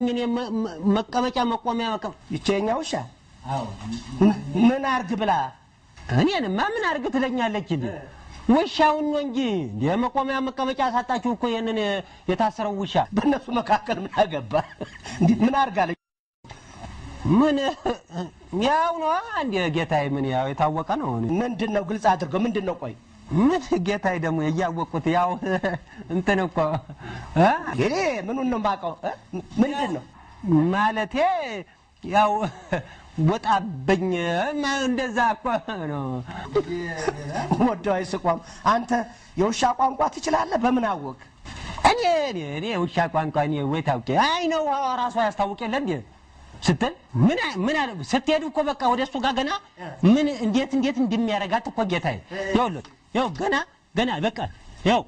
እኔ መቀመጫ መቆሚያ ይቼ የኛ ውሻ ምን አርግ ብላ እኔንማ ምን አርግ ትለኛለች እንዴ? ውሻውን ነው እንጂ እንደ መቆሚያ መቀመጫ አሳጣችሁ እኮ ይሄንን የታሰረው ውሻ። በእነሱ መካከል ምን አገባ? እንዴ ምን አርጋለች? ምን ያው ነው እንዴ ጌታዬ፣ ምን ያው የታወቀ ነው። ምንድነው ግልጽ አድርገው ምንድነው? ቆይ ምን ጌታዬ ደግሞ እያወቁት ያው እንትን እኮ እኔ ምኑን ነው የማውቀው? ምንድነው ማለቴ ያው ወጣብኝ እንደዛ እኮ ነው። ወደው አይስቋም። አንተ የውሻ ቋንቋ ትችላለህ? በምን አወቅ? እኔ እኔ እኔ የውሻ ቋንቋ እኔ ወይ ታውቂ አይ ነው ራሷ ያስታውቅ የለ እንዴ ስትል ምን ምን አለ ስትሄዱ እኮ በቃ ወደ እሱ ጋር ገና ምን እንዴት እንዴት እንደሚያረጋት እኮ ጌታዬ። ይኸውልህ ይኸው ገና ገና በቃ ይኸው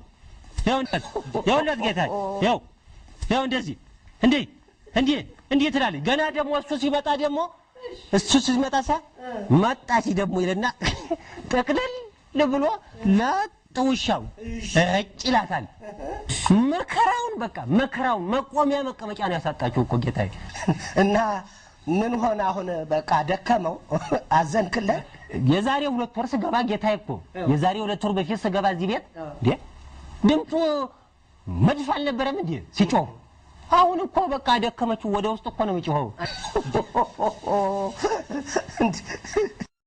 ይኸውልህ ይኸውልህ ጌታዬ ይኸው ይኸው እንደዚህ እንዴ እንዴ እንዴ ትላለች። ገና ደግሞ እሱ ሲመጣ ደግሞ እሱ ሲመጣ ሳ መጣች ደግሞ ይልና ጠቅልል ብሎ ለጥ ውሻው ረጭ ይላታል። መከራውን በቃ መከራውን መቆሚያ መቀመጫ ነው ያሳጣችሁ እኮ ጌታዬ። እና ምን ሆነ አሁን? በቃ ደከመው፣ አዘንክለት? የዛሬ 2 ወር ስገባ ጌታዬ እኮ የዛሬ 2 ወር በፊት ስገባ እዚህ ቤት እንዴ ድምፁ መድፍ አልነበረም እንዴ ሲጮህ? አሁን እኮ በቃ ደከመችው፣ ወደ ውስጥ እኮ ነው የሚጮኸው።